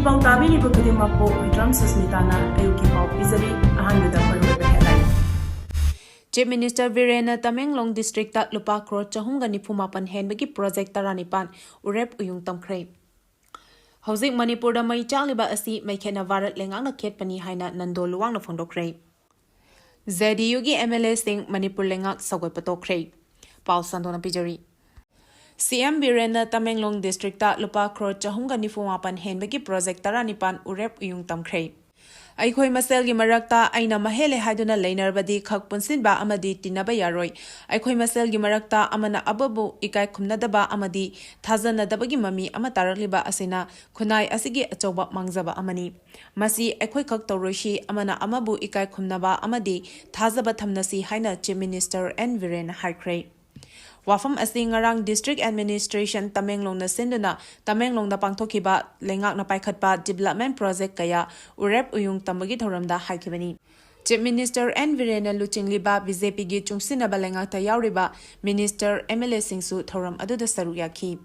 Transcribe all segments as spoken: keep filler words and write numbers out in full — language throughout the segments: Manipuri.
ꯄꯥꯎ ꯇꯥꯕꯤꯔꯤꯕ ꯈꯨꯗꯤꯡꯃꯛꯄꯨ ꯍꯨꯏꯗ꯭ꯔꯝ ꯁꯨꯁꯃꯤꯇꯥꯅ ꯑꯌꯨꯛꯀꯤ ꯄꯥꯎ ꯄꯤꯖꯔꯤ꯫ ꯑꯍꯥꯟꯕꯗ ꯃꯔꯨꯑꯣꯏꯕ headline꯫ Chief Minister ꯕꯤꯔꯦꯟꯅ ꯇꯃꯦꯡꯂꯣꯡ districtꯇ ꯂꯨꯄꯥ ꯀ꯭ꯔꯣꯔ ꯆꯍꯨꯝꯒ ꯅꯤꯐꯨ ꯃꯥꯄꯟ ꯍꯦꯟꯕꯒꯤ project ꯇꯔꯥꯅꯤꯄꯥꯟ ꯎꯔꯦꯞ ꯎꯌꯨꯡ ꯇꯝꯈ꯭ꯔꯦ꯫ ꯍꯧꯖꯤꯛ ꯃꯅꯤꯄꯨꯔꯗ ꯃꯩ ꯆꯥꯛꯂꯤꯕ ꯑꯁꯤ ꯃꯩꯈꯦꯠꯅ ꯚꯥꯔꯠ ꯂꯩꯉꯥꯛꯅ ꯈꯦꯠꯄꯅꯤ ꯍꯥꯏꯅ ꯅꯟꯗꯣ ꯂꯨꯋꯥꯡꯅ ꯐꯣꯡꯗꯣꯛꯈ꯭ꯔꯦ꯫ JDUꯒꯤ MLAꯁꯤꯡ ꯃꯅꯤꯄꯨꯔ ꯂꯩꯉꯥꯛ ꯁꯧꯒꯠꯄ ꯇꯣꯛꯈ꯭ꯔꯦ꯫ ꯄꯥꯎ ꯁꯟꯗꯣꯛꯅ ꯄꯤꯖꯔꯤ꯫ CM ꯕꯤꯔꯦꯟꯅ ꯇꯃꯦꯡꯂꯣꯡ districtꯇ ꯂꯨꯄꯥ ꯀ꯭ꯔꯣꯔ ꯆꯍꯨꯝꯒ ꯅꯤꯐꯨ ꯃꯥꯄꯟ ꯍꯦꯟꯕꯒꯤ project ꯇꯔꯥꯅꯤꯄꯥꯟ ꯎꯔꯦꯞ ꯎꯌꯨꯡ ꯇꯝꯈ꯭ꯔꯦ꯫ ꯑꯩꯈꯣꯏ ꯃꯁꯦꯜꯒꯤ ꯃꯔꯛꯇ ꯑꯩꯅ ꯃꯍꯦꯜꯂꯦ ꯍꯥꯏꯗꯨꯅ ꯂꯩꯅꯔꯕꯗꯤ ꯈꯛ ꯄꯨꯟꯁꯤꯟꯕ ꯑꯃꯗꯤ ꯇꯤꯟꯅꯕ ꯌꯥꯔꯣꯏ꯫ ꯑꯩꯈꯣꯏ ꯃꯁꯦꯜꯒꯤ ꯃꯔꯛꯇ ꯑꯃꯅ ꯑꯃꯕꯨ ꯏꯀꯥꯏ ꯈꯨꯝꯅꯗꯕ ꯑꯃꯗꯤ ꯊꯥꯖꯅꯗꯕꯒꯤ ꯃꯃꯤ ꯑꯃ ꯇꯥꯔꯛꯂꯤꯕ ꯑꯁꯤꯅ ꯈꯨꯟꯅꯥꯏ ꯑꯁꯤꯒꯤ ꯑꯆꯧꯕ ꯃꯥꯡꯖꯕ ꯑꯃꯅꯤ꯫ ꯃꯁꯤ ꯑꯩꯈꯣꯏꯈꯛ ꯇꯧꯔꯣꯏꯁꯤ, ꯑꯃꯅ ꯑꯃꯕꯨ ꯏꯀꯥꯏ ꯈꯨꯝꯅꯕ ꯑꯃꯗꯤ ꯊꯥꯖꯕ ꯊꯝꯅꯁꯤ ꯍꯥꯏꯅ Chief Minister N ꯕꯤꯔꯦꯟꯅ ꯍꯥꯏꯈ꯭ꯔꯦ꯫ ꯋꯥꯐꯝ ꯑꯁꯤ ꯉꯔꯥꯡ District Administration ꯇꯃꯦꯡꯂꯣꯡꯅ ꯁꯤꯟꯗꯨꯅ ꯇꯃꯦꯡꯂꯣꯡꯗ ꯄꯥꯡꯊꯣꯛꯈꯤꯕ ꯂꯩꯉꯥꯛꯅ ꯄꯥꯏꯈꯠꯄ development project ꯀꯌꯥ ꯎꯔꯦꯞ ꯎꯌꯨꯡ ꯇꯝꯕꯒꯤ ꯊꯧꯔꯝꯗ ꯍꯥꯏꯈꯤꯕꯅꯤ꯫ Chief Minister N ꯕꯤꯔꯦꯟꯅ ꯂꯨꯆꯤꯡꯂꯤꯕ BJPꯒꯤ ꯆꯨꯡꯁꯤꯟꯅꯕ ꯂꯩꯉꯥꯛꯇ ꯌꯥꯎꯔꯤꯕ minister, MLAꯁꯤꯡꯁꯨ ꯊꯧꯔꯝ ꯑꯗꯨꯗ ꯁꯔꯨꯛ ꯌꯥꯈꯤ꯫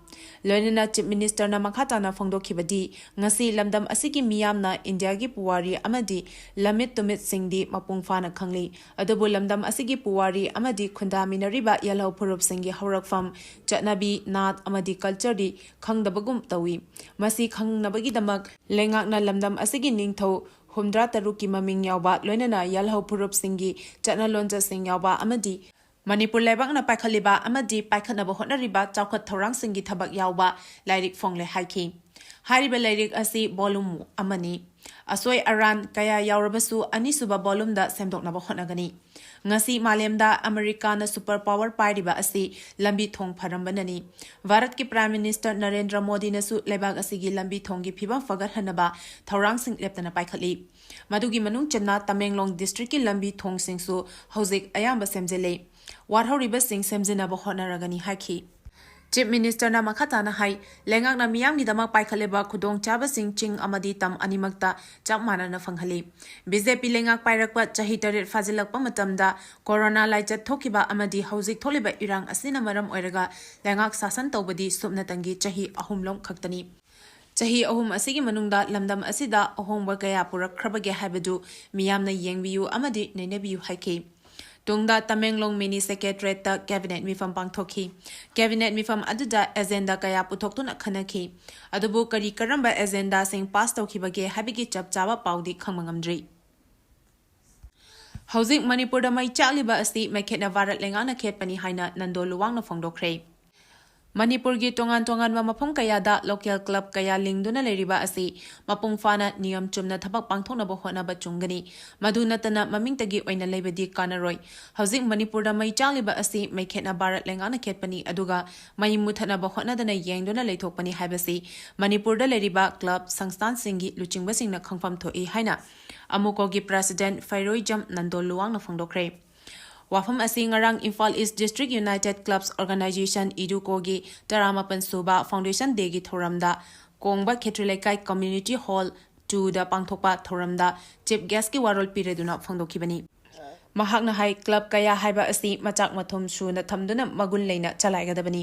ꯂꯣꯏꯅꯅ Chief Ministerꯅ ꯃꯈꯥ ꯇꯥꯅ ꯐꯣꯡꯗꯣꯛꯈꯤꯕꯗꯤ, ꯉꯁꯤ ꯂꯝꯗꯝ ꯑꯁꯤꯒꯤ ꯃꯤꯌꯥꯝꯅ ꯏꯟꯗꯤꯌꯥꯒꯤ ꯄꯨꯋꯥꯔꯤ ꯑꯃꯗꯤ ꯂꯝꯃꯤꯠ ꯇꯨꯃꯤꯠꯁꯤꯡꯗꯤ ꯃꯄꯨꯡ ꯐꯥꯅ ꯈꯪꯂꯤ꯫ ꯑꯗꯨꯕꯨ ꯂꯝꯗꯝ ꯑꯁꯤꯒꯤ ꯄꯨꯋꯥꯔꯤ ꯑꯃꯗꯤ ꯈꯨꯟꯗꯥꯃꯤꯟꯅꯔꯤꯕ ꯌꯦꯜꯍꯧ ꯐꯨꯔꯨꯞꯁꯤꯡꯒꯤ ꯍꯧꯔꯛꯐꯝ, ꯆꯠꯅꯕꯤ, ꯅꯥꯠ ꯑꯃꯗꯤ cultureꯗꯤ ꯈꯪꯗꯕꯒꯨꯝ ꯇꯧꯏ꯫ ꯃꯁꯤ ꯈꯪꯅꯕꯒꯤꯗꯃꯛ ꯂꯩꯉꯥꯛꯅ ꯂꯝꯗꯝ ꯑꯁꯤꯒꯤ ꯅꯤꯡꯊꯧ ꯍꯨꯝꯗ꯭ꯔꯥ ꯇꯔꯨꯛꯀꯤ ꯃꯃꯤꯡ ꯌꯥꯎꯕ, ꯂꯣꯏꯅꯅ ꯌꯦꯜꯍꯧ ꯐꯨꯔꯨꯞꯁꯤꯡꯒꯤ ꯆꯠꯅ ꯂꯣꯟꯆꯠꯁꯤꯡ ꯌꯥꯎꯕ ꯑꯃꯗꯤ ꯃꯅꯤꯄꯨꯔ ꯂꯩꯕꯥꯛꯅ ꯄꯥꯏꯈꯠꯂꯤꯕ ꯑꯃꯗꯤ ꯄꯥꯏꯈꯠꯅꯕ ꯍꯣꯠꯅꯔꯤꯕ ꯆꯥꯎꯈꯠ ꯊꯧꯔꯥꯡꯁꯤꯡꯒꯤ ꯊꯕꯛ ꯌꯥꯎꯕ ꯂꯥꯏꯔꯤꯛ ꯐꯣꯡꯂꯦ ꯍꯥꯏꯈꯤ꯫ ꯍꯥꯏꯔꯤꯕ ꯂꯥꯏꯔꯤꯛ ꯑꯁꯤ volume ꯑꯃꯅꯤ꯫ ꯑꯁꯣꯏ ꯑꯔꯥꯟ ꯀꯌꯥ ꯌꯥꯎꯔꯕꯁꯨ ꯑꯅꯤꯁꯨꯕ volumeꯗ ꯁꯦꯝꯗꯣꯛꯅꯕ ꯍꯣꯠꯅꯒꯅꯤ꯫ ꯉꯁꯤ ꯃꯥꯂꯦꯝꯗ ꯑꯃꯦꯔꯤꯀꯥꯅ super power ꯄꯥꯏꯔꯤꯕ ꯑꯁꯤ ꯂꯝꯕꯤ ꯊꯣꯡ ꯐꯔꯝꯕꯅꯅꯤ꯫ ꯚꯥꯔꯠꯀꯤ Prime Minister ꯅꯔꯦꯟꯗ꯭ꯔ ꯃꯣꯗꯤꯅꯁꯨ ꯂꯩꯕꯥꯛ ꯑꯁꯤꯒꯤ ꯂꯝꯕꯤ ꯊꯣꯡꯒꯤ ꯐꯤꯕꯝ ꯐꯒꯠꯍꯟꯅꯕ ꯊꯧꯔꯥꯡꯁꯤꯡ ꯂꯦꯞꯇꯅ ꯄꯥꯏꯈꯠꯂꯤ꯫ ꯃꯗꯨꯒꯤ ꯃꯅꯨꯡ ꯆꯟꯅ ꯇꯃꯦꯡꯂꯣꯡ districtꯀꯤ ꯂꯝꯕꯤ ꯊꯣꯡꯁꯤꯡꯁꯨ ꯍꯧꯖꯤꯛ ꯑꯌꯥꯝꯕ ꯁꯦꯝꯖꯤꯜꯂꯤ꯫ ꯋꯥꯠꯍꯧꯔꯤꯕꯁꯤꯡ ꯁꯦꯝꯖꯤꯟꯅꯕ ꯍꯣꯠꯅꯔꯒꯅꯤ ꯍꯥꯏꯈꯤ꯫ Chief Ministerꯅ ꯃꯈꯥ ꯇꯥꯅ ꯍꯥꯏ, ꯂꯩꯉꯥꯛꯅ ꯃꯤꯌꯥꯝꯒꯤꯗꯃꯛ ꯄꯥꯏꯈꯠꯂꯤꯕ ꯈꯨꯗꯣꯡꯆꯥꯕꯁꯤꯡ ꯆꯤꯡ ꯑꯃꯗꯤ ꯇꯝ ꯑꯅꯤꯃꯛꯇ ꯆꯞ ꯃꯥꯟꯅꯅ ꯐꯪꯍꯜꯂꯤ꯫ BJP ꯂꯩꯉꯥꯛ ꯄꯥꯏꯔꯛꯄ ꯆꯍꯤ ꯇꯔꯦꯠ ꯐꯥꯖꯤꯜꯂꯛꯄ ꯃꯇꯝꯗ corona ꯂꯥꯏꯆꯠ ꯊꯣꯛꯈꯤꯕ ꯑꯃꯗꯤ ꯍꯧꯖꯤꯛ ꯊꯣꯛꯂꯤꯕ ꯏꯔꯥꯡ ꯑꯁꯤꯅ ꯃꯔꯝ ꯑꯣꯏꯔꯒ ꯂꯩꯉꯥꯛ ꯁꯥꯁꯟ ꯇꯧꯕꯗꯤ ꯁꯨꯞꯅꯇꯪꯒꯤ ꯆꯍꯤ ꯑꯍꯨꯝꯂꯣꯝ ꯈꯛꯇꯅꯤ꯫ ꯆꯍꯤ ꯑꯍꯨꯝ ꯑꯁꯤꯒꯤ ꯃꯅꯨꯡꯗ ꯂꯝꯗꯝ ꯑꯁꯤꯗ ꯑꯍꯣꯡꯕ ꯀꯌꯥ ꯄꯨꯔꯛꯈ꯭ꯔꯕꯒꯦ ꯍꯥꯏꯕꯗꯨ ꯃꯤꯌꯥꯝꯅ ꯌꯦꯡꯕꯤꯌꯨ ꯑꯃꯗꯤ ꯅꯩꯅꯕꯤꯌꯨ ꯍꯥꯏꯈꯤ꯫ ꯇꯨꯡꯗ ꯇꯃꯦꯡꯂꯣꯡ ꯃꯤꯅꯤ ꯁꯦꯀ꯭ꯔꯦꯇꯔꯤꯌꯦꯠꯇ ꯀꯦꯕꯤꯅꯦꯠ ꯃꯤꯐꯝ ꯄꯥꯡꯊꯣꯛꯈꯤ꯫ ꯀꯦꯕꯤꯅꯦꯠ ꯃꯤꯐꯝ ꯑꯗꯨꯗ ꯑꯦꯖꯦꯟꯗꯥ ꯀꯌꯥ ꯄꯨꯊꯣꯛꯇꯨꯅ ꯈꯟꯅꯈꯤ꯫ ꯑꯗꯨꯕꯨ ꯀꯔꯤ ꯀꯔꯝꯕ ꯑꯦꯖꯦꯟꯗꯥꯁꯤꯡ ꯄꯥꯁ ꯇꯧꯈꯤꯕꯒꯦ ꯍꯥꯏꯕꯒꯤ ꯆꯞ ꯆꯥꯕ ꯄꯥꯎꯗꯤ ꯈꯪꯕ ꯉꯝꯗ꯭ꯔꯤ꯫ ꯍꯧꯖꯤꯛ ꯃꯅꯤꯄꯨꯔꯗ ꯃꯩ ꯆꯥꯛꯂꯤꯕ ꯑꯁꯤ ꯃꯩꯈꯦꯠꯅ ꯚꯥꯔꯠ ꯂꯩꯉꯥꯛꯅ ꯈꯦꯠꯄꯅꯤ ꯍꯥꯏꯅ ꯅꯟꯗꯣ ꯂꯨꯋꯥꯡꯅ ꯐꯣꯡꯗꯣꯛꯈ꯭ꯔꯦ꯫ ꯃꯅꯤꯄꯨꯔꯒꯤ ꯇꯣꯉꯥꯟ ꯇꯣꯉꯥꯟꯕ ꯃꯐꯝ ꯀꯌꯥꯗ ꯂꯣꯀꯦꯜ ꯀ꯭ꯂꯕ ꯀꯌꯥ ꯂꯤꯡꯗꯨꯅ ꯂꯩꯔꯤꯕ ꯑꯁꯤ ꯃꯄꯨꯡ ꯐꯥꯅ ꯅꯤꯌꯝ ꯆꯨꯝꯅ ꯊꯕꯛ ꯄꯥꯡꯊꯣꯛꯅꯕ ꯍꯣꯠꯅꯕ ꯆꯨꯝꯒꯅꯤ꯫ ꯃꯗꯨ ꯅꯠꯇꯅ ꯃꯃꯤꯡꯇꯒꯤ ꯑꯣꯏꯅ ꯂꯩꯕꯗꯤ ꯀꯥꯟꯅꯔꯣꯏ꯫ ꯍꯧꯖꯤꯛ ꯃꯅꯤꯄꯨꯔꯗ ꯃꯩ ꯆꯥꯛꯂꯤꯕ ꯑꯁꯤ ꯃꯩꯈꯦꯠꯅ ꯚꯥꯔꯠ ꯂꯩꯉꯥꯛꯅ ꯈꯦꯠꯄꯅꯤ, ꯑꯗꯨꯒ ꯃꯩ ꯃꯨꯊꯠꯅꯕ ꯍꯣꯠꯅꯗꯅ ꯌꯦꯡꯗꯨꯅ ꯂꯩꯊꯣꯛꯄꯅꯤ ꯍꯥꯏꯕꯁꯤ ꯃꯅꯤꯄꯨꯔꯗ ꯂꯩꯔꯤꯕ ꯀ꯭ꯂꯕ ꯁꯪꯁꯊꯥꯟꯁꯤꯡꯒꯤ ꯂꯨꯆꯤꯡꯕꯁꯤꯡꯅ ꯈꯪꯐꯝ ꯊꯣꯛꯏ ꯍꯥꯏꯅ ꯑꯃꯨꯀꯣꯒꯤ ꯄ꯭ꯔꯦꯁꯤꯗꯦꯟꯠ ꯐꯩꯔꯣꯏꯖꯝ ꯅꯟꯗꯣ ꯂꯨꯋꯥꯡꯅ ꯐꯣꯡꯗꯣꯛꯈ꯭ꯔꯦ꯫ ꯋꯥꯐꯝ ꯑꯁꯤ ꯉꯔꯥꯡ ꯏꯝꯐꯥꯜ ꯏꯁ ꯗꯤꯁꯇ꯭ꯔꯤꯛ ꯌꯨꯅꯥꯏꯇꯦꯗ ꯀ꯭ꯂꯕꯁ ꯑꯣꯔꯒꯅꯥꯏꯖꯦꯁꯟ, ꯏꯗꯨꯀꯣꯒꯤ ꯇꯔꯥꯃꯥꯄꯟ ꯁꯨꯕ ꯐꯥꯎꯟꯗꯦꯁꯟ ꯗꯦꯒꯤ ꯊꯧꯔꯝꯗ ꯀꯣꯡꯕ ꯈꯦꯇ꯭ꯔꯤ ꯂꯩꯀꯥꯏ ꯀꯝꯃ꯭ꯌꯨꯅꯤꯇꯤ ꯍꯣꯜ ꯇꯨꯗ ꯄꯥꯡꯊꯣꯛꯄ ꯊꯧꯔꯝꯗ ꯆꯤꯐ ꯒꯦꯁꯀꯤ ꯋꯥꯔꯣꯜ ꯄꯤꯔꯗꯨꯅ ꯐꯣꯡꯗꯣꯛꯈꯤꯕꯅꯤ꯫ ꯃꯍꯥꯛꯅ ꯍꯥꯏ, ꯀ꯭ꯂꯕ ꯀꯌꯥ ꯍꯥꯏꯕ ꯑꯁꯤ ꯃꯆꯥꯛ ꯃꯊꯨꯝ ꯁꯨꯅ ꯊꯝꯗꯨꯅ ꯃꯒꯨꯟ ꯂꯩꯅ ꯆꯂꯥꯏꯒꯗꯕꯅꯤ꯫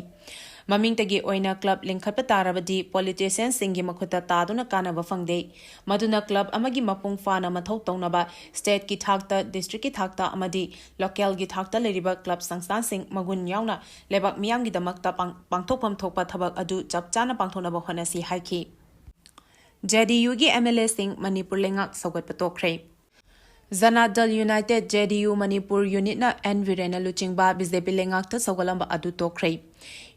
ꯃꯃꯤꯡꯇꯒꯤ ꯑꯣꯏꯅ ꯀ꯭ꯂꯕ ꯂꯤꯡꯈꯠꯄ ꯇꯥꯔꯕꯗꯤ ꯄꯣꯂꯤꯇꯤꯁꯤꯌꯟꯁꯤꯡꯒꯤ ꯃꯈꯨꯠꯇ ꯇꯥꯗꯨꯅ ꯀꯥꯟꯅꯕ ꯐꯪꯗꯦ꯫ ꯃꯗꯨꯅ ꯀ꯭ꯂꯕ ꯑꯃꯒꯤ ꯃꯄꯨꯡ ꯐꯥꯅ ꯃꯊꯧ ꯇꯧꯅꯕ ꯁ꯭ꯇꯦꯠꯀꯤ ꯊꯥꯛꯇ, ꯗꯤꯁꯇ꯭ꯔꯤꯛꯀꯤ ꯊꯥꯛꯇ ꯑꯃꯗꯤ ꯂꯣꯀꯦꯜꯒꯤ ꯊꯥꯛꯇ ꯂꯩꯔꯤꯕ ꯀ꯭ꯂꯕ ꯁꯪꯁꯊꯥꯟꯁꯤꯡ ꯃꯒꯨꯟ ꯌꯥꯎꯅ ꯂꯩꯕꯥꯛ ꯃꯤꯌꯥꯝꯒꯤꯗꯃꯛꯇ ꯄꯥꯡ-, ꯄꯥꯡꯊꯣꯛꯐꯝ ꯊꯣꯛꯄ ꯊꯕꯛ ꯑꯗꯨ ꯆꯞ ꯆꯥꯅ ꯄꯥꯡꯊꯣꯛꯅꯕ ꯍꯣꯠꯅꯁꯤ ꯍꯥꯏꯈꯤ꯫ ꯖꯦ ꯗꯤ ꯌꯨꯒꯤ ꯑꯦꯝ ꯑꯦꯜ ꯑꯦꯁꯤꯡ ꯃꯅꯤꯄꯨꯔ ꯂꯩꯉꯥꯛ ꯁꯧꯒꯠꯄ ꯇꯣꯛꯈ꯭ꯔꯦ꯫ Janata Dal united, J D U, Manipur ꯌꯨꯅꯤꯠꯅ ꯑꯦꯟ ꯕꯤꯔꯦꯟꯅ ꯂꯨꯆꯤꯡꯕ ꯕꯤ ꯖꯦ ꯄꯤ ꯂꯩꯉꯥꯛꯇ ꯁꯧꯒꯠꯂꯝꯕ ꯑꯗꯨ ꯇꯣꯛꯈ꯭ꯔꯦ꯫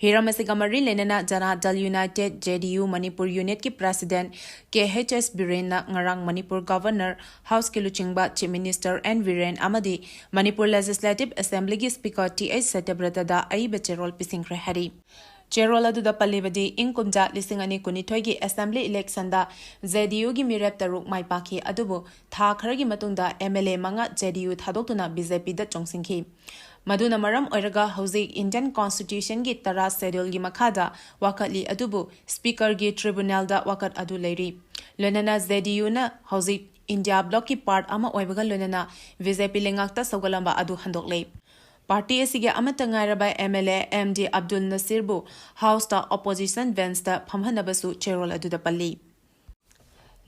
ꯍꯤꯔꯝ ꯑꯁꯤꯒ ꯃꯔꯤ ꯂꯩꯅꯅ ꯖꯅꯥ Dal united, J D U, Manipur ꯌꯨꯅꯤꯠꯀꯤ president ꯀꯦ ꯑꯩꯆ ꯑꯦꯁ ꯕꯤꯔꯦꯟꯅ ꯉꯔꯥꯡ ꯃꯅꯤꯄꯨꯔ ꯒꯚꯔꯅꯔ ꯍꯥꯎꯁꯀꯤ ꯂꯨꯆꯤꯡꯕ ꯆꯤꯐ ꯃꯤꯅꯤꯁꯇꯔ ꯑꯦꯟ ꯕꯤꯔꯦꯟ ꯑꯃꯗꯤ ꯃꯅꯤꯄꯨꯔ ꯂꯦꯖꯤꯁꯂꯦꯇꯤꯚ ꯑꯁꯦꯝꯕ꯭ꯂꯤꯒꯤ ꯁ꯭ꯄꯤꯀꯔ ꯇꯤ ꯑꯩꯆ ꯁꯇ꯭ꯌꯕ꯭ꯔꯇꯗ ꯑꯏꯕ ꯆꯦꯔꯣꯜ ꯄꯤꯁꯤꯟꯈ꯭ꯔꯦ ꯍꯥꯏꯔꯤ꯫ ꯆꯦꯔꯣꯜ ꯑꯗꯨꯗ ꯄꯜꯂꯤꯕꯗꯤ, ꯏꯪ ꯀꯨꯝꯖꯥ ꯂꯤꯁꯤꯡ ꯑꯅꯤ ꯀꯨꯟꯅꯤꯊꯣꯏꯒꯤ ꯑꯦꯁꯦꯝꯕ꯭ꯂꯤ ꯏꯂꯦꯛꯁꯟꯗ ꯖꯦ ꯗꯤ ꯌꯨꯒꯤ ꯃꯤꯔꯦꯞ ꯇꯔꯨꯛ ꯃꯥꯏ ꯄꯥꯛꯈꯤ, ꯑꯗꯨꯕꯨ ꯊꯥ ꯈꯔꯒꯤ ꯃꯇꯨꯡꯗ ꯑꯦꯝ ꯑꯦꯜ ꯑꯦ ꯃꯉꯥ ꯖꯦ ꯗꯤ ꯌꯨ ꯊꯥꯗꯣꯛꯇꯨꯅ ꯕꯤ ꯖꯦ ꯄꯤꯗ ꯆꯣꯡꯁꯤꯟꯈꯤ꯫ ꯃꯗꯨꯅ ꯃꯔꯝ ꯑꯣꯏꯔꯒ ꯍꯧꯖꯤꯛ ꯏꯟꯗꯤꯌꯟ ꯀꯣꯟꯁꯇꯤꯇ꯭ꯌꯨꯁꯟꯒꯤ ꯇꯔꯥ ꯁꯦꯗ꯭ꯌꯨꯜꯒꯤ ꯃꯈꯥꯗ ꯋꯥꯀꯠꯂꯤ, ꯑꯗꯨꯕꯨ ꯁ꯭ꯄꯤꯀꯔꯒꯤ ꯇ꯭ꯔꯤꯕꯨꯅꯦꯜꯗ ꯋꯥꯀꯠ ꯑꯗꯨ ꯂꯩꯔꯤ꯫ ꯂꯣꯏꯅꯅ ꯖꯦ ꯗꯤ ꯌꯨꯅ ꯍꯧꯖꯤꯛ ꯏꯟꯗꯤꯌꯥ ꯕ꯭ꯂꯣꯛꯀꯤ ꯄꯥꯔꯠ ꯑꯃ ꯑꯣꯏꯕꯒ ꯂꯣꯏꯅꯅ ꯕꯤ ꯖꯦ ꯄꯤ ꯂꯩꯉꯥꯛꯇ ꯁꯧꯒꯠꯂꯝꯕ ꯑꯗꯨ ꯍꯟꯗꯣꯛꯂꯦ꯫ ꯄꯥꯔꯇꯤ ꯑꯁꯤꯒꯤ ꯑꯃꯠꯇ ꯉꯥꯏꯔꯕ MLA MD ꯑꯕꯗꯨꯜ ꯅꯁꯤꯔꯕꯨ ꯍꯥꯎꯁꯇ ꯑꯣꯄꯣꯖꯤꯁꯟ ꯕꯦꯟꯁꯇ ꯐꯝꯍꯟꯅꯕꯁꯨ ꯆꯦꯔꯣꯜ ꯑꯗꯨꯗ ꯄꯜꯂꯤ꯫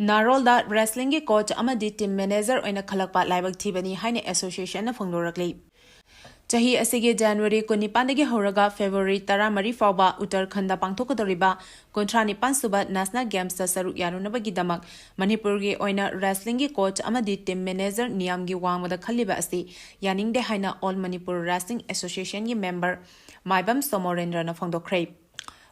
ꯅꯥꯔꯣꯜꯗ ꯔꯦꯁꯂꯤꯡꯒꯤ ꯀꯣꯆ ꯑꯃꯗꯤ ꯇꯤꯝ ꯃꯦꯅꯦꯖꯔ ꯑꯣꯏꯅ ꯈꯜꯂꯛꯄ ꯂꯥꯏꯕꯛ ꯊꯤꯕꯅꯤ ꯍꯥꯏꯅ ꯑꯦꯁꯣꯁꯤꯌꯦꯁꯟꯅ ꯐꯣꯡꯗꯣꯔꯛꯂꯤ꯫ ꯆꯍꯤ ꯑꯁꯤꯒꯤ ꯖꯅꯋꯥꯔꯤ ꯀꯨꯟꯅꯤꯄꯥꯟꯗꯒꯤ ꯍꯧꯔꯒ ꯐꯦꯕ꯭ꯔꯨꯋꯥꯔꯤ ꯇꯔꯥꯃꯔꯤ ꯐꯥꯎꯕ ꯎꯠꯇꯔꯈꯟꯗ ꯄꯥꯡꯊꯣꯛꯀꯗꯧꯔꯤꯕ ꯀꯨꯟꯊ꯭ꯔꯥ ꯅꯤꯄꯥꯟ ꯁꯨꯕ ꯅꯦꯁꯅꯦꯜ ꯒꯦꯝꯁꯇ ꯁꯔꯨꯛ ꯌꯥꯔꯨꯅꯕꯒꯤꯗꯃꯛ ꯃꯅꯤꯄꯨꯔꯒꯤ ꯑꯣꯏꯅ ꯔꯦꯁꯂꯤꯡꯒꯤ ꯀꯣꯆ ꯑꯃꯗꯤ ꯇꯤꯝ ꯃꯦꯅꯦꯖꯔ ꯅꯤꯌꯥꯝꯒꯤ ꯋꯥꯡꯃꯗ ꯈꯜꯂꯤꯕ ꯑꯁꯤ ꯌꯥꯅꯤꯡꯗꯦ ꯍꯥꯏꯅ ꯑꯣꯜ ꯃꯅꯤꯄꯨꯔ ꯔꯦꯁꯂꯤꯡ ꯑꯦꯁꯣꯁꯤꯌꯦꯁꯟꯒꯤ ꯃꯦꯝꯕꯔ ꯃꯥꯏꯕꯝ ꯁꯣꯃꯣꯔꯦꯟꯗ꯭ꯔꯅ ꯐꯣꯡꯗꯣꯛꯈ꯭ꯔꯦ꯫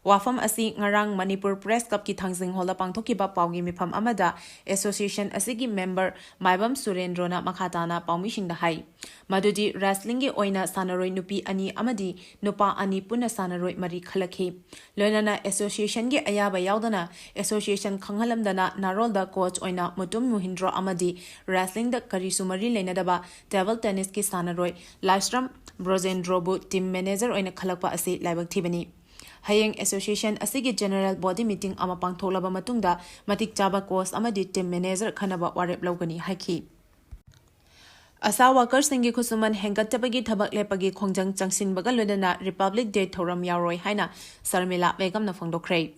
ꯋꯥꯐꯝ ꯑꯁꯤ ꯉꯔꯥꯡ ꯃꯅꯤꯄꯨꯔ ꯄ꯭ꯔꯦꯁ ꯀ꯭ꯂꯕꯀꯤ ꯊꯥꯡꯖꯤꯡ ꯍꯣꯜꯗ ꯄꯥꯡꯊꯣꯛꯈꯤꯕ ꯄꯥꯎꯒꯤ ꯃꯤꯐꯝ ꯑꯃꯗ ꯑꯦꯁꯣꯁꯤꯌꯦꯁꯟ ꯑꯁꯤꯒꯤ ꯃꯦꯝꯕꯔ ꯃꯥꯏꯕꯝ ꯁꯨꯔꯦꯟꯗ꯭ꯔꯣꯅ ꯃꯈꯥ ꯇꯥꯅ ꯄꯥꯎꯃꯤꯁꯤꯡꯗ ꯍꯥꯏ꯫ ꯃꯗꯨꯗꯤ ꯔꯦꯁꯂꯤꯡꯒꯤ ꯑꯣꯏꯅ ꯁꯥꯟꯅꯔꯣꯏ ꯅꯨꯄꯤ ꯑꯅꯤ ꯑꯃꯗꯤ ꯅꯨꯄꯥ ꯑꯅꯤ ꯄꯨꯟꯅ ꯁꯥꯟꯅꯔꯣꯏ ꯃꯔꯤ ꯈꯜꯂꯛꯈꯤ꯫ ꯂꯣꯏꯅꯅ ꯑꯦꯁꯣꯁꯤꯌꯦꯁꯟꯒꯤ ꯑꯌꯥꯕ ꯌꯥꯎꯗꯅ ꯑꯦꯁꯣꯁꯤꯌꯦꯁꯟ ꯈꯪꯍꯜꯂꯝꯗꯅ ꯅꯥꯔꯣꯜꯗ ꯀꯣꯆ ꯑꯣꯏꯅ ꯃꯨꯇꯨꯝ ꯃꯨꯍꯤꯟꯗ꯭ꯔꯣ ꯑꯃꯗꯤ ꯔꯦꯁꯂꯤꯡꯗ ꯀꯔꯤꯁꯨ ꯃꯔꯤ ꯂꯩꯅꯗꯕ ꯇꯦꯕꯜ ꯇꯦꯅꯤꯁꯀꯤ ꯁꯥꯟꯅꯔꯣꯏ ꯂꯥꯏꯁ꯭ꯔꯝ ꯕ꯭ꯔꯣꯖꯦꯟꯗ꯭ꯔꯣꯕꯨ ꯇꯤꯝ ꯃꯦꯅꯦꯖꯔ ꯑꯣꯏꯅ ꯈꯜꯂꯛꯄ ꯑꯁꯤ ꯂꯥꯏꯕꯛ ꯊꯤꯕꯅꯤ꯫ ꯍꯌꯦꯡ ꯑꯦꯁꯣꯁꯤꯌꯦꯁꯟ ꯑꯁꯤꯒꯤ ꯖꯦꯅꯔꯦꯜ ꯕꯣꯗꯤ ꯃꯤꯇꯤꯡ ꯑꯃ ꯄꯥꯡꯊꯣꯛꯂꯕ ꯃꯇꯨꯡꯗ ꯃꯇꯤꯛ ꯆꯥꯕ ꯀꯣꯆ ꯑꯃꯗꯤ ꯇꯤꯝ ꯃꯦꯅꯦꯖꯔ ꯈꯟꯅꯕ ꯋꯥꯔꯦꯞ ꯂꯧꯒꯅꯤ ꯍꯥꯏꯈꯤ꯫ ꯑꯁꯥ ꯋꯥꯀꯔꯁꯤꯡꯒꯤ ꯈꯨꯠꯁꯨꯃꯟ ꯍꯦꯟꯒꯠꯆꯕꯒꯤ ꯊꯕꯛ ꯂꯦꯞꯄꯒꯤ ꯈꯣꯡꯖꯪ ꯆꯪꯁꯤꯟꯕꯒ ꯂꯣꯏꯅꯅ ꯔꯤꯄꯕ꯭ꯂꯤꯛ ꯗꯦ ꯊꯧꯔꯝ ꯌꯥꯎꯔꯣꯏ ꯍꯥꯏꯅ ꯁꯔꯃꯤꯂꯥ ꯕꯦꯒꯝꯅ ꯐꯣꯡꯗꯣꯛꯈ꯭ꯔꯦ꯫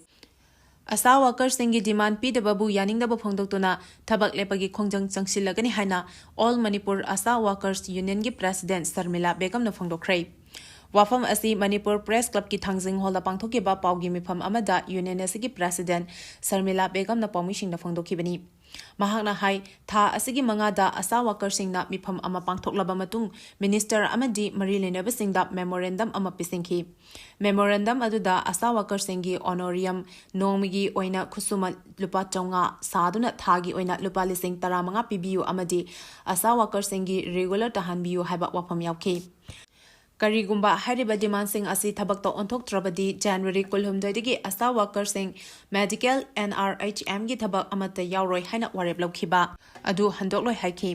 ꯑꯁꯥ ꯋꯥꯀꯔꯁꯤꯡꯒꯤ ꯗꯤꯃꯥꯟ ꯄꯤꯗꯕꯕꯨ ꯌꯥꯅꯤꯡꯗꯕ ꯐꯣꯡꯗꯣꯛꯇꯨꯅ ꯊꯕꯛ ꯂꯦꯞꯄꯒꯤ ꯈꯣꯡꯖꯪ ꯆꯪꯁꯤꯜꯂꯒꯅꯤ ꯍꯥꯏꯅ ꯑꯣꯜ ꯃꯅꯤꯄꯨꯔ ꯑꯁꯥ ꯋꯥꯀꯔꯁ ꯌꯨꯅꯤꯌꯟꯒꯤ ꯄ꯭ꯔꯦꯁꯤꯗꯦꯟꯠ ꯁꯔꯃꯤꯂꯥ ꯕꯦꯒꯝꯅ ꯐꯣꯡꯗꯣꯛꯈ꯭ꯔꯦ꯫ ꯋꯥꯐꯝ ꯑꯁꯤ ꯃꯅꯤꯄꯨꯔ ꯄ꯭ꯔꯦꯁ ꯀ꯭ꯂꯕꯀꯤ ꯊꯥꯡꯖꯤꯡ ꯍꯣꯜꯗ ꯄꯥꯡꯊꯣꯛꯈꯤꯕ ꯄꯥꯎꯒꯤ ꯃꯤꯐꯝ ꯑꯃꯗ ꯌꯨꯅꯤꯌꯟ ꯑꯁꯤꯒꯤ ꯄ꯭ꯔꯦꯁꯤꯗꯦꯟꯠ ꯁꯔꯃꯤꯂꯥ ꯕꯦꯒꯝꯅ ꯄꯥꯎꯃꯤꯁꯤꯡꯗ ꯐꯣꯡꯗꯣꯛꯈꯤꯕꯅꯤ꯫ ꯃꯍꯥꯛꯅ ꯍꯥꯏ, ꯊꯥ ꯑꯁꯤꯒꯤ ꯃꯉꯥꯗ ꯑꯁꯥ ꯋꯥꯀꯔꯁꯤꯡꯅ ꯃꯤꯐꯝ ꯑꯃ ꯄꯥꯡꯊꯣꯛꯂꯕ ꯃꯇꯨꯡ ꯃꯤꯅꯤꯁꯇꯔ ꯑꯃꯗꯤ ꯃꯔꯤ ꯂꯩꯅꯕꯁꯤꯡꯗ ꯃꯦꯃꯣꯔꯦꯟꯗꯝ ꯑꯃ ꯄꯤꯁꯤꯟꯈꯤ꯫ ꯃꯦꯃꯣꯔꯦꯟꯗꯝ ꯑꯗꯨꯗ ꯑꯁꯥ ꯋꯥꯀꯔꯁꯤꯡꯒꯤ ꯑꯣꯅꯣꯔꯤꯌꯝ ꯅꯣꯡꯃꯒꯤ ꯑꯣꯏꯅ ꯈꯨꯠꯁꯨꯃꯟ ꯂꯨꯄꯥ ꯆꯥꯝꯃꯉꯥ ꯁꯥꯗꯨꯅ ꯊꯥꯒꯤ ꯑꯣꯏꯅ ꯂꯨꯄꯥ ꯂꯤꯁꯤꯡ ꯇꯔꯥꯃꯉꯥ ꯄꯤꯕꯤꯌꯨ ꯑꯃꯗꯤ ꯑꯁꯥ ꯋꯥꯀꯔꯁꯤꯡꯒꯤ ꯔꯤꯒꯨꯂꯔ ꯇꯥꯍꯟꯕꯤꯌꯨ ꯍꯥꯏꯕ ꯋꯥꯐꯝ ꯌꯥꯎꯈꯤ꯫ ꯀꯔꯤꯒꯨꯝꯕ ꯍꯥꯏꯔꯤꯕ ꯗꯤꯃꯥꯟꯁꯤꯡ ꯑꯁꯤ ꯊꯕꯛꯇ ꯑꯣꯟꯊꯣꯛꯇ꯭ꯔꯕꯗꯤ ꯖꯅꯋꯥꯔꯤ ꯀꯨꯟꯍꯨꯝꯗꯣꯏꯗꯒꯤ ꯑꯁꯥ ꯋꯥꯀꯔꯁꯤꯡ ꯃꯦꯗꯤꯀꯦꯜ NRHMꯒꯤ ꯊꯕꯛ ꯑꯃꯠꯇ ꯌꯥꯎꯔꯣꯏ ꯍꯥꯏꯅ ꯋꯥꯔꯦꯞ ꯂꯧꯈꯤꯕ ꯑꯗꯨ ꯍꯟꯗꯣꯛꯂꯣꯏ ꯍꯥꯏꯈꯤ꯫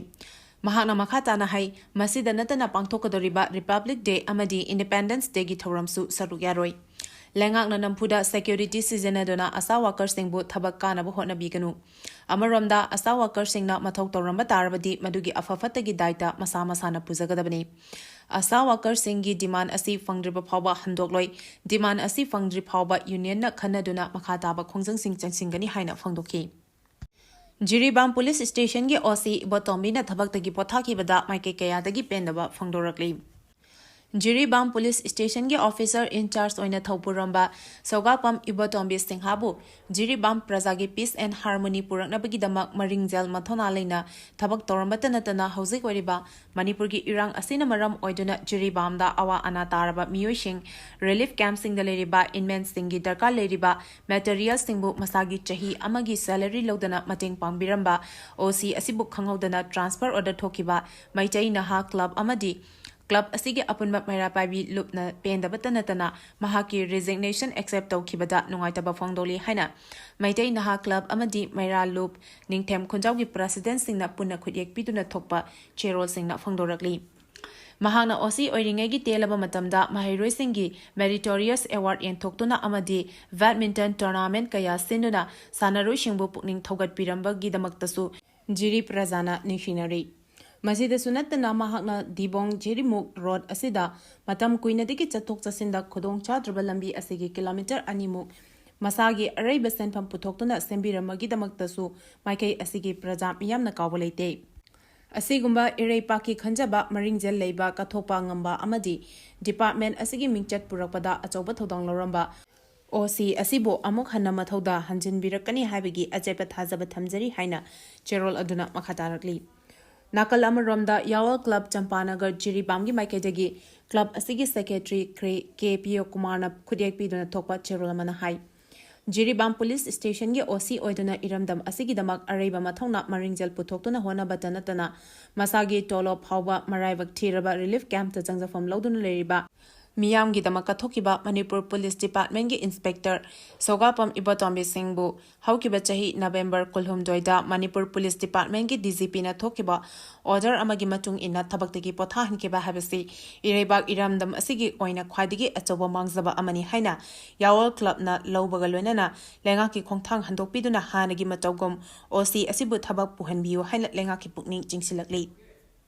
ꯃꯍꯥꯛꯅ ꯃꯈꯥ ꯇꯥꯅ ꯍꯥꯏ, ꯃꯁꯤꯗ ꯅꯠꯇꯅ ꯄꯥꯡꯊꯣꯛꯀꯗꯧꯔꯤꯕ ꯔꯤꯄꯕ꯭ꯂꯤꯛ ꯗꯦ ꯑꯃꯗꯤ ꯏꯟꯗꯤꯄꯦꯟꯗꯦꯟꯁ ꯗꯦꯒꯤ ꯊꯧꯔꯝꯁꯨ ꯁꯔꯨꯛ ꯌꯥꯔꯣꯏ꯫ ꯂꯩꯉꯥꯛꯅ ꯅꯝꯐꯨꯗ ꯁꯦꯀ꯭ꯌꯨꯔꯤꯇꯤ ꯁꯤꯖꯤꯟꯅꯗꯨꯅ ꯑꯁꯥ ꯋꯥꯀꯔꯁꯤꯡꯕꯨ ꯊꯕꯛ ꯀꯥꯅꯕ ꯍꯣꯠꯅꯕꯤꯒꯅꯨ꯫ ꯑꯃꯔꯣꯝꯗ, ꯑꯁꯥ ꯋꯥꯀꯔꯁꯤꯡꯅ ꯃꯊꯧ ꯇꯧꯔꯝꯕ ꯇꯥꯔꯕꯗꯤ ꯃꯗꯨꯒꯤ ꯑꯐ ꯐꯠꯇꯒꯤ ꯗꯥꯏꯇ ꯃꯁꯥ ꯃꯁꯥꯅ ꯄꯨꯖꯒꯗꯕꯅꯤ꯫ ꯑꯁꯥ ꯋꯥꯀꯔꯁꯤꯡꯒꯤ ꯗꯤꯃꯥꯟ ꯑꯁꯤ ꯐꯪꯗ꯭ꯔꯤꯕ ꯐꯥꯎꯕ ꯍꯟꯗꯣꯛꯂꯣꯏ꯫ ꯗꯤꯃꯥꯟ ꯑꯁꯤ ꯐꯪꯗ꯭ꯔꯤ ꯐꯥꯎꯕ ꯌꯨꯅꯤꯌꯟꯅ ꯈꯟꯅꯗꯨꯅ ꯃꯈꯥ ꯇꯥꯕ ꯈꯣꯡꯖꯪꯁꯤꯡ ꯆꯪꯁꯤꯟꯒꯅꯤ ꯍꯥꯏꯅ ꯐꯣꯡꯗꯣꯛꯈꯤ꯫ ꯖꯤꯔꯤꯕꯥꯝ ꯄꯨꯂꯤꯁ ꯁ꯭ꯇꯦꯁꯟꯒꯤ ꯑꯣ ꯁꯤ ꯏꯕꯣꯇꯣꯝꯕꯤꯅ ꯊꯕꯛꯇꯒꯤ ꯄꯣꯊꯥꯈꯤꯕꯗ ꯃꯥꯏꯀꯩ ꯀꯌꯥꯗꯒꯤ ꯄꯦꯟꯗꯕ ꯐꯣꯡꯗꯣꯔꯛꯂꯤ꯫ ꯖꯤꯔꯤꯕꯥꯝ ꯄꯨꯂꯤꯁ ꯁ꯭ꯇꯦꯁꯟꯒꯤ ꯑꯣꯐꯤꯁꯔ ꯏꯟꯆꯥꯔꯖ ꯑꯣꯏꯅ ꯊꯧꯄꯨꯔꯝꯕ ꯁꯧꯒꯥꯄꯝ ꯏꯕꯣꯇꯣꯝꯕꯤ ꯁꯤꯡꯍꯕꯨ ꯖꯤꯔꯤꯕꯥꯝ ꯄ꯭ꯔꯖꯥꯒꯤ peace and harmony ꯄꯨꯔꯛꯅꯕꯒꯤꯗꯃꯛ ꯃꯔꯤꯡꯖꯦꯜ ꯃꯊꯧꯅꯥ ꯂꯩꯅ ꯊꯕꯛ ꯇꯧꯔꯝꯕꯇ ꯅꯠꯇꯅ ꯍꯧꯖꯤꯛ ꯑꯣꯏꯔꯤꯕ ꯃꯅꯤꯄꯨꯔꯒꯤ ꯏꯔꯥꯡ ꯑꯁꯤꯅ ꯃꯔꯝ ꯑꯣꯏꯗꯨꯅ ꯖꯤꯔꯤꯕꯥꯝꯗ ꯑꯋꯥ ꯑꯅꯥ ꯇꯥꯔꯕ ꯃꯤꯑꯣꯏꯁꯤꯡ, relief campꯁꯤꯡꯗ ꯂꯩꯔꯤꯕ inmateꯁꯤꯡꯒꯤ ꯗꯔꯀꯥꯔ ꯂꯩꯔꯤꯕ materialꯁꯤꯡꯕꯨ ꯃꯁꯥꯒꯤ ꯆꯍꯤ ꯑꯃꯒꯤ salary ꯂꯧꯗꯅ ꯃꯇꯦꯡ ꯄꯥꯡꯕꯤꯔꯝꯕ ꯑꯣ ꯁꯤ ꯑꯁꯤꯕꯨ ꯈꯪꯍꯧꯗꯅ transfer order ꯊꯣꯛꯈꯤꯕ ꯃꯩꯇꯩ ꯅꯍꯥ club ꯑꯃꯗꯤ club ꯑꯁꯤꯒꯤ ꯑꯄꯨꯟꯕ ꯃꯩꯔꯥ ꯄꯥꯏꯕꯤ ꯂꯨꯞꯅ ꯄꯦꯟꯗꯕꯇ ꯅꯠꯇꯅ ꯃꯍꯥꯛꯀꯤ resignation accept ꯇꯧꯈꯤꯕꯗ ꯅꯨꯡꯉꯥꯏꯇꯕ ꯐꯣꯡꯗꯣꯛꯂꯤ ꯍꯥꯏꯅ ꯃꯩꯇꯩ ꯅꯍꯥ club ꯑꯃꯗꯤ ꯃꯩꯔꯥ ꯂꯨꯞ ꯅꯤꯡꯊꯦꯝ ꯈꯨꯟꯖꯥꯎꯒꯤ presidentꯁꯤꯡꯅ ꯄꯨꯟꯅ ꯈꯨꯠꯌꯦꯛ ꯄꯤꯗꯨꯅ ꯊꯣꯛꯄ ꯆꯦꯔꯣꯜꯁꯤꯡꯅ ꯐꯣꯡꯗꯣꯔꯛꯂꯤ꯫ ꯃꯍꯥꯛꯅ ꯑꯣ ꯁꯤ ꯑꯣꯏꯔꯤꯉꯩꯒꯤ ꯇꯦꯜꯂꯕ ꯃꯇꯝꯗ ꯃꯍꯩꯔꯣꯏꯁꯤꯡꯒꯤ meritorious award ꯌꯦꯟꯊꯣꯛꯇꯨꯅ ꯑꯃꯗꯤ badminton tournament ꯀꯌꯥ ꯁꯤꯟꯗꯨꯅ ꯁꯥꯟꯅꯔꯣꯏꯁꯤꯡꯕꯨ ꯄꯨꯛꯅꯤꯡ ꯊꯧꯒꯠꯄꯤꯔꯝꯕꯒꯤꯗꯃꯛꯇꯁꯨ ꯖꯤꯔꯤ ꯄ꯭ꯔꯖꯥꯅ ꯅꯤꯡꯁꯤꯡꯅꯔꯤ꯫ ꯃꯁꯤꯗꯁꯨ ꯅꯠꯇꯅ ꯃꯍꯥꯛꯅ ꯗꯤꯕꯣꯡ ꯖꯤꯔꯤꯃꯨꯛ road ꯑꯁꯤꯗ ꯃꯇꯝ ꯀꯨꯏꯅꯗꯒꯤ ꯆꯠꯊꯣꯛ ꯆꯠꯁꯤꯟꯗ ꯈꯨꯗꯣꯡ ꯆꯥꯗ꯭ꯔꯕ ꯂꯝꯕꯤ ꯑꯁꯤꯒꯤ kilometre ꯑꯅꯤꯃꯨꯛ ꯃꯁꯥꯒꯤ ꯑꯔꯩꯕ ꯁꯦꯟꯐꯝ ꯄꯨꯊꯣꯛꯇꯨꯅ ꯁꯦꯝꯕꯤꯔꯝꯕꯒꯤꯗꯃꯛꯇꯁꯨ ꯃꯥꯏꯀꯩ ꯑꯁꯤꯒꯤ ꯄ꯭ꯔꯖꯥ ꯃꯤꯌꯥꯝꯅ ꯀꯥꯎꯕ ꯂꯩꯇꯦ꯫ ꯑꯁꯤꯒꯨꯝꯕ ꯏꯔꯩꯄꯥꯛꯀꯤ ꯈꯟꯖꯕ ꯃꯔꯤꯡꯖꯦꯜ ꯂꯩꯕ ꯀꯠꯊꯣꯛꯄ ꯉꯝꯕ ꯑꯃꯗꯤ department ꯑꯁꯤꯒꯤ ꯃꯤꯡꯆꯠ ꯄꯨꯔꯛꯄꯗ ꯑꯆꯧꯕ ꯊꯧꯗꯥꯡ ꯂꯧꯔꯝꯕ ꯑꯣ ꯁꯤ ꯑꯁꯤꯕꯨ ꯑꯃꯨꯛ ꯍꯟꯅ ꯃꯊꯧꯗ ꯍꯟꯖꯤꯟꯕꯤꯔꯛꯀꯅꯤ ꯍꯥꯏꯕꯒꯤ ꯑꯆꯦꯠꯄ ꯊꯥꯖꯕ ꯊꯝꯖꯔꯤ ꯍꯥꯏꯅ ꯆꯦꯔꯣꯜ ꯑꯗꯨꯅ ꯃꯈꯥ ꯇꯥꯔꯛꯂꯤ꯫ ꯅꯥꯀꯜ ꯑꯃꯔꯣꯝꯗ ꯌꯥꯋꯜ club ꯆꯝꯄꯥꯅꯒꯔ ꯖꯤꯔꯤꯕꯥꯝꯒꯤ ꯃꯥꯏꯀꯩꯗꯒꯤ club ꯑꯁꯤꯒꯤ secretary ꯀ꯭ꯔꯦ ꯀꯦ ꯄꯤꯌꯣ ꯀꯨꯃꯥꯔꯅ ꯈꯨꯠꯌꯦꯛ ꯄꯤꯗꯨꯅ ꯊꯣꯛꯄ ꯆꯦꯔꯣꯜ ꯑꯃꯅ ꯍꯥꯏ, ꯖꯤꯔꯤꯕꯥꯝ ꯄꯨꯂꯤꯁ ꯁ꯭ꯇꯦꯁꯟꯒꯤ ꯑꯣ ꯁꯤ ꯑꯣꯏꯗꯨꯅ ꯏꯔꯝꯗꯝ ꯑꯁꯤꯒꯤꯗꯃꯛ ꯑꯔꯩꯕ ꯃꯊꯧꯅꯥ ꯃꯔꯤꯡꯖꯦꯜ ꯄꯨꯊꯣꯛꯇꯨꯅ ꯍꯣꯠꯅꯕꯇ ꯅꯠꯇꯅ ꯃꯁꯥꯒꯤ ꯇꯣꯂꯣꯞ ꯐꯥꯎꯕ ꯃꯔꯥꯏꯕꯛ ꯊꯤꯔꯕ relief campꯇ ꯆꯪꯖꯐꯝ ꯂꯧꯗꯨꯅ ꯂꯩꯔꯤꯕ ꯃꯤꯌꯥꯝꯒꯤꯗꯃꯛ ꯀꯠꯊꯣꯛꯈꯤꯕ ꯃꯅꯤꯄꯨꯔ ꯄꯨꯂꯤꯁ departmentꯀꯤ inspector ꯁꯣꯒꯥꯄꯝ ꯏꯕꯣꯇꯣꯝꯕꯤ ꯁꯤꯡꯕꯨ ꯍꯧꯈꯤꯕ ꯆꯍꯤ November ꯀꯨꯟꯍꯨꯝꯗꯣꯏꯗ ꯃꯅꯤꯄꯨꯔ ꯄꯨꯂꯤꯁ departmentꯀꯤ DGPꯅ ꯊꯣꯛꯈꯤꯕ order ꯑꯃꯒꯤ ꯃꯇꯨꯡ ꯏꯟꯅ ꯊꯕꯛꯇꯒꯤ ꯄꯣꯊꯥꯍꯟꯈꯤꯕ ꯍꯥꯏꯕꯁꯤ ꯏꯔꯩꯕꯥꯛ ꯏꯔꯝꯗꯝ ꯑꯁꯤꯒꯤ ꯑꯣꯏꯅ ꯈ꯭ꯋꯥꯏꯗꯒꯤ ꯑꯆꯧꯕ ꯃꯥꯡꯖꯕ ꯑꯃꯅꯤ ꯍꯥꯏꯅ ꯌꯥꯋꯜ clubꯅ ꯂꯧꯕꯒ ꯂꯣꯏꯅꯅ ꯂꯩꯉꯥꯛꯀꯤ ꯈꯣꯡꯊꯥꯡ ꯍꯟꯗꯣꯛꯄꯤꯗꯨꯅ ꯍꯥꯟꯅꯒꯤ ꯃꯇꯧꯒꯨꯝ ꯑꯣ ꯁꯤ ꯑꯁꯤꯕꯨ ꯊꯕꯛ ꯄꯨꯍꯟꯕꯤꯌꯨ ꯍꯥꯏꯅ ꯂꯩꯉꯥꯛꯀꯤ ꯄꯨꯛꯅꯤꯡ ꯆꯤꯡꯁꯤꯜꯂꯛꯂꯤ꯫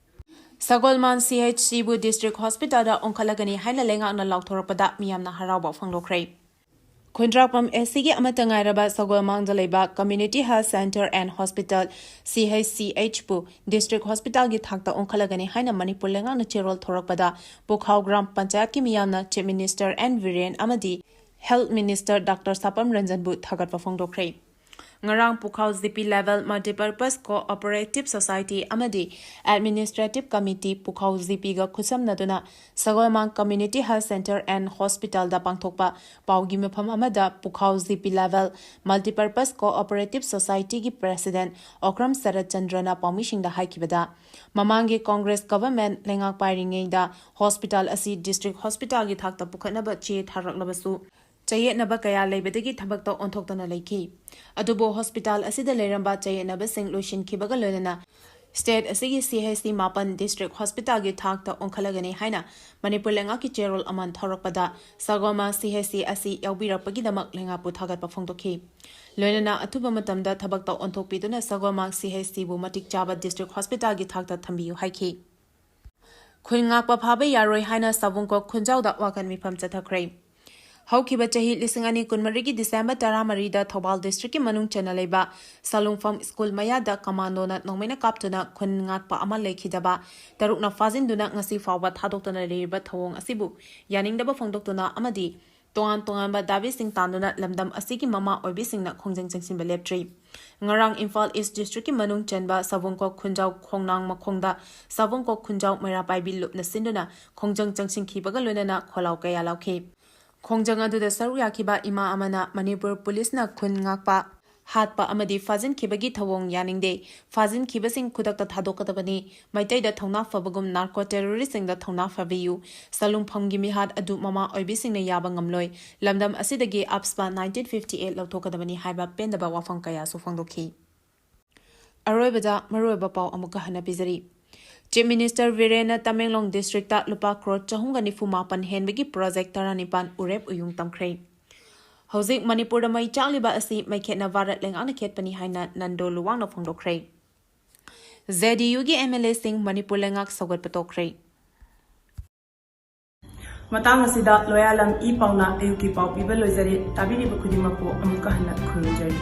ꯁꯒꯣꯜꯃꯥꯡ ꯁꯤ ꯑꯩꯆ ꯁꯤꯕꯨ ꯗꯤꯁꯇ꯭ꯔꯤꯛ ꯍꯣꯁꯄꯤꯇꯥꯜꯗ ꯑꯣꯟꯈꯠꯂꯒꯅꯤ ꯍꯥꯏꯅ ꯂꯩꯉꯥꯛꯅ ꯂꯥꯎꯊꯣꯔꯛꯄꯗ ꯃꯤꯌꯥꯝꯅ ꯍꯔꯥꯎꯕ ꯐꯣꯡꯗꯣꯛꯈ꯭ꯔꯦ꯫ ꯈꯨꯟꯗ꯭ꯔꯥꯛꯄꯝ ꯑꯦꯁ ꯁꯤꯒꯤ ꯑꯃꯠꯇ ꯉꯥꯏꯔꯕ ꯁꯒꯣꯜꯃꯥꯡꯗ ꯂꯩꯕ Community Health Centre and Hospital, C H C H, ꯄꯨ ꯗꯤꯁꯇ꯭ꯔꯤꯛ ꯍꯣꯁꯄꯤꯇꯥꯜꯒꯤ ꯊꯥꯛꯇ ꯑꯣꯟꯈꯠꯂꯒꯅꯤ ꯍꯥꯏꯅ ꯃꯅꯤꯄꯨꯔ ꯂꯩꯉꯥꯛꯅ ꯆꯦꯔꯣꯜ ꯊꯣꯔꯛꯄꯗ ꯄꯨꯈꯥꯎ ꯒ꯭ꯔꯥꯝ ꯄꯟꯆꯥꯌꯠꯀꯤ ꯃꯤꯌꯥꯝꯅ ꯆꯤꯐ ꯃꯤꯅꯤꯁꯇꯔ ꯑꯦꯟ ꯕꯤꯔꯦꯟ ꯑꯃꯗꯤ ꯍꯦꯜꯊ ꯃꯤꯅꯤꯁꯇꯔ ꯗꯥꯛꯇꯔ ꯁꯥꯄꯝ ꯔꯟꯖꯟꯕꯨ ꯊꯥꯒꯠꯄ ꯐꯣꯡꯗꯣꯛꯈ꯭ꯔꯦ꯫ ꯉꯔꯥꯡ Pukhao G P level multipurpose cooperative society ꯑꯃꯗꯤ ꯑꯦꯗꯃꯤꯅꯤꯁꯇ꯭ꯔꯦꯇꯤꯚ ꯀꯃꯤꯇꯤ ꯄꯨꯈꯥꯎ ꯖꯤ ꯄꯤꯒ ꯈꯨꯠꯁꯝꯅꯗꯨꯅ Sagolmang community health centre and ꯍꯣꯁꯄꯤꯇꯥꯜꯗ ꯄꯥꯡꯊꯣꯛꯄ ꯄꯥꯎꯒꯤ ꯃꯐꯝ ꯑꯃꯗ Pukhao G P level multipurpose cooperative ꯁꯣꯁꯥꯏꯇꯤꯒꯤ ꯄ꯭ꯔꯦꯁꯤꯗꯦꯟꯠ ꯑꯣꯀ꯭ꯔꯝ ꯁꯔꯠ ꯆꯟꯗ꯭ꯔꯅ ꯄꯥꯎꯃꯤꯁꯤꯡꯗ ꯍꯥꯏꯈꯤꯕꯗ, ꯃꯃꯥꯡꯒꯤ ꯀꯣꯡꯒ꯭ꯔꯦꯁ ꯒꯚꯔꯟꯃꯦꯟꯠ ꯂꯩꯉꯥꯛ ꯄꯥꯏꯔꯤꯉꯩꯗ ꯍꯣꯁꯄꯤꯇꯥꯜ ꯑꯁꯤ ꯗꯤꯁꯇ꯭ꯔꯤꯛ ꯍꯣꯁꯄꯤꯇꯥꯜꯒꯤ ꯊꯥꯛꯇ ꯄꯨꯈꯠꯅꯕ ꯆꯦ ꯊꯥꯔꯛꯂꯕꯁꯨ, ꯆꯌꯦꯠꯅꯕ ꯀꯌꯥ ꯂꯩꯕꯗꯒꯤ ꯊꯕꯛꯇ ꯑꯣꯟꯊꯣꯛꯇꯅ ꯂꯩꯈꯤ꯫ ꯑꯗꯨꯕꯨ ꯍꯣꯁꯄꯤꯇꯥꯜ ꯑꯁꯤꯗ ꯂꯩꯔꯝꯕ ꯆꯌꯦꯠꯅꯕꯁꯤꯡ ꯂꯣꯏꯁꯤꯟꯈꯤꯕꯒ ꯂꯣꯏꯅꯅ ꯁ꯭ꯇꯦꯠ ꯑꯁꯤꯒꯤ ꯁꯤ ꯑꯩꯆ ꯁꯤ ꯃꯥꯄꯟ ꯗꯤꯁꯇ꯭ꯔꯤꯛ ꯍꯣꯁꯄꯤꯇꯥꯜꯒꯤ ꯊꯥꯛꯇ ꯑꯣꯟꯈꯠꯂꯒꯅꯤ ꯍꯥꯏꯅ ꯃꯅꯤꯄꯨꯔ ꯂꯩꯉꯥꯛꯀꯤ ꯆꯦꯔꯣꯜ ꯑꯃ ꯊꯣꯔꯛꯄꯗ ꯁꯒꯣꯜꯃꯥꯡ ꯁꯤ ꯑꯩꯆ ꯁꯤ ꯑꯁꯤ ꯌꯥꯎꯕꯤꯔꯛꯄꯒꯤꯗꯃꯛ ꯂꯩꯉꯥꯛꯄꯨ ꯊꯥꯒꯠꯄ ꯐꯣꯡꯗꯣꯛꯈꯤ꯫ ꯂꯣꯏꯅꯅ ꯑꯊꯨꯕ ꯃꯇꯝꯗ ꯊꯕꯛꯇ ꯑꯣꯟꯊꯣꯛꯄꯤꯗꯨꯅ ꯁꯒꯣꯜꯃꯥꯡ ꯁꯤ ꯑꯩꯆ ꯁꯤꯕꯨ ꯃꯇꯤꯛ ꯆꯥꯕ ꯗꯤꯁꯇ꯭ꯔꯤꯛ ꯍꯣꯁꯄꯤꯇꯥꯜꯒꯤ ꯊꯥꯛꯇ ꯊꯝꯕꯤꯌꯨ ꯍꯥꯏꯈꯤ꯫ ꯈꯨꯟ ꯉꯥꯛꯄ ꯐꯥꯕ ꯌꯥꯔꯣꯏ ꯍꯥꯏꯅ ꯁꯥꯕꯨꯡꯈꯣꯛ ꯈꯨꯟꯖꯥꯎꯗ ꯋꯥꯀꯠ ꯃꯤꯐꯝ ꯆꯠꯊꯈ꯭ꯔꯦ꯫ ꯍꯧꯈꯤꯕ ꯆꯍꯤ ꯂꯤꯁꯤꯡ ꯑꯅꯤ ꯀꯨꯟꯃꯔꯤꯒꯤ ꯗꯤꯁꯦꯝꯕꯔ ꯇꯔꯥꯃꯔꯤꯗ ꯊꯧꯕꯥꯜ ꯗꯤꯁꯇ꯭ꯔꯤꯛꯀꯤ ꯃꯅꯨꯡ ꯆꯟꯅ ꯂꯩꯕ ꯁꯥꯂꯨꯡꯐꯝ ꯁ꯭ꯀꯨꯜ ꯃꯌꯥꯗ ꯀꯃꯥꯟꯗꯣꯅ ꯅꯣꯡꯃꯩꯅ ꯀꯥꯞꯇꯨꯅ ꯈꯨꯟ ꯉꯥꯛꯄ ꯑꯃ ꯂꯩꯈꯤꯗꯕ ꯇꯔꯨꯛꯅ ꯐꯥꯖꯤꯟꯗꯨꯅ ꯉꯁꯤ ꯐꯥꯎꯕ ꯊꯥꯗꯣꯛꯇꯅ ꯂꯩꯔꯤꯕ ꯊꯧꯑꯣꯡ ꯑꯁꯤꯕꯨ ꯌꯥꯅꯤꯡꯗꯕ ꯐꯣꯡꯗꯣꯛꯇꯨꯅ ꯑꯃꯗꯤ ꯇꯣꯉꯥꯟ ꯇꯣꯉꯥꯟꯕ ꯗꯥꯕꯤꯁꯤꯡ ꯇꯥꯟꯗꯨꯅ ꯂꯝꯗꯝ ꯑꯁꯤꯒꯤ ꯃꯃꯥ ꯑꯣꯏꯕꯤꯁꯤꯡꯅ ꯈꯣꯡꯖꯪ ꯆꯪꯁꯤꯟꯕ ꯂꯦꯞꯇ꯭ꯔꯤ꯫ ꯉꯔꯥꯡ ꯏꯝꯐꯥꯜ ꯏꯁ ꯗꯤꯁꯇ꯭ꯔꯤꯛꯀꯤ ꯃꯅꯨꯡ ꯆꯟꯕ ꯁꯥꯕꯨꯡꯈꯣꯛ ꯈꯨꯟꯖꯥꯎ ꯈꯣꯡꯅꯥꯡ ꯃꯈꯣꯡꯗ ꯁꯥꯕꯨꯡꯈꯣꯛ ꯈꯨꯟꯖꯥꯎ ꯃꯩꯔꯥ ꯄꯥꯏꯕꯤ ꯂꯨꯞꯅ ꯁꯤꯟꯗꯨꯅ ꯈꯣꯡꯖꯪ ꯆꯪꯁꯤꯟꯈꯤꯕꯒ ꯂꯣꯏꯅꯅ ꯈꯣꯜꯂꯥꯎ ꯀꯌꯥ ꯂꯥꯎꯈꯤ꯫ ꯈꯣꯡꯖꯪ ꯑꯗꯨꯗ ꯁꯔꯨꯛ ꯌꯥꯈꯤꯕ ꯏꯃꯥ ꯑꯃꯅ ꯃꯅꯤꯄꯨꯔ ꯄꯨꯂꯤꯁꯅ ꯈꯨꯟ ꯉꯥꯛꯄ, ꯍꯥꯠꯄ ꯑꯃꯗꯤ ꯐꯥꯖꯤꯟꯈꯤꯕꯒꯤ ꯊꯧꯑꯣꯡ ꯌꯥꯅꯤꯡꯗꯦ꯫ ꯐꯥꯖꯤꯟꯈꯤꯕꯁꯤꯡ ꯈꯨꯗꯛꯇ ꯊꯥꯗꯣꯛꯀꯗꯕꯅꯤ꯫ ꯃꯩꯇꯩꯗ ꯊꯧꯅꯥ ꯐꯕꯒꯨꯝ ꯅꯥꯔꯀꯣ ꯇꯦꯔꯣꯔꯤꯁꯁꯤꯡꯗ ꯊꯧꯅꯥ ꯐꯕꯤꯌꯨ꯫ ꯁꯥꯂꯨꯡꯐꯝꯒꯤ ꯃꯤꯍꯥꯠ ꯑꯗꯨ ꯃꯃꯥ ꯑꯣꯏꯕꯤꯁꯤꯡꯅ ꯌꯥꯕ ꯉꯝꯂꯣꯏ꯫ ꯂꯝꯗꯝ ꯑꯁꯤꯗꯒꯤ ꯑꯞꯁꯄꯥ nineteen fifty eight ꯂꯧꯊꯣꯛꯀꯗꯕꯅꯤ ꯍꯥꯏꯕ ꯄꯦꯟꯗꯕ ꯋꯥꯐꯝ ꯀꯌꯥꯁꯨ ꯐꯣꯡꯗꯣꯛꯈꯤ꯫ ꯑꯔꯣꯏꯕꯗ ꯃꯔꯨꯑꯣꯏꯕ ꯄꯥꯎ ꯑꯃꯨꯛꯀ ꯍꯟꯅ ꯄꯤꯖꯔꯤ꯫ ꯆꯤꯐ ꯃꯤꯅꯤꯁꯇꯔ ꯕꯤꯔꯦꯟꯅ ꯇꯃꯦꯡꯂꯣꯡ ꯗꯤꯁꯇ꯭ꯔꯤꯛꯇ ꯂꯨꯄꯥ ꯀ꯭ꯔꯣꯔ ꯆꯍꯨꯝꯒ ꯅꯤꯐꯨ ꯃꯥꯄꯟ ꯍꯦꯟꯕꯒꯤ ꯄ꯭ꯔꯣꯖꯦꯛ ꯇꯔꯥꯅꯤꯄꯥꯟ ꯎꯔꯦꯞ ꯎꯌꯨꯡ ꯇꯝꯈ꯭ꯔꯦ꯫ ꯍꯧꯖꯤꯛ ꯃꯅꯤꯄꯨꯔꯗ ꯃꯩ ꯆꯥꯛꯂꯤꯕ ꯑꯁꯤ ꯃꯩꯈꯦꯠꯅ ꯚꯥꯔꯠ ꯂꯩꯉꯥꯛꯅ ꯈꯦꯠꯄꯅꯤ ꯍꯥꯏꯅ ꯅꯟꯗꯣ ꯂꯨꯋꯥꯡꯅ ꯐꯣꯡꯗꯣꯛꯈ꯭ꯔꯦ꯫ ꯖꯦ ꯗꯤ ꯌꯨꯒꯤ ꯑꯦꯝ ꯑꯦꯜ ꯑꯦꯁꯤꯡ ꯃꯅꯤꯄꯨꯔ ꯂꯩꯉꯥꯛ ꯁꯧꯒꯠꯄ ꯇꯣꯛꯈ꯭ꯔꯦ꯫ ꯃꯇꯥꯡ ꯑꯁꯤꯗ ꯂꯣꯌꯥꯂꯝ ꯏ ꯄꯥꯎꯅ ꯑꯌꯨꯛꯀꯤ ꯄꯥꯎ ꯄꯤꯕ ꯂꯣꯏꯖꯔꯦ꯫ ꯇꯥꯕꯤꯔꯤꯕ ꯈꯨꯗꯤꯡꯃꯛꯄꯨ ꯑꯃꯨꯛꯀ ꯍꯟꯅ ꯈꯨꯔꯨꯝꯖꯔꯤ꯫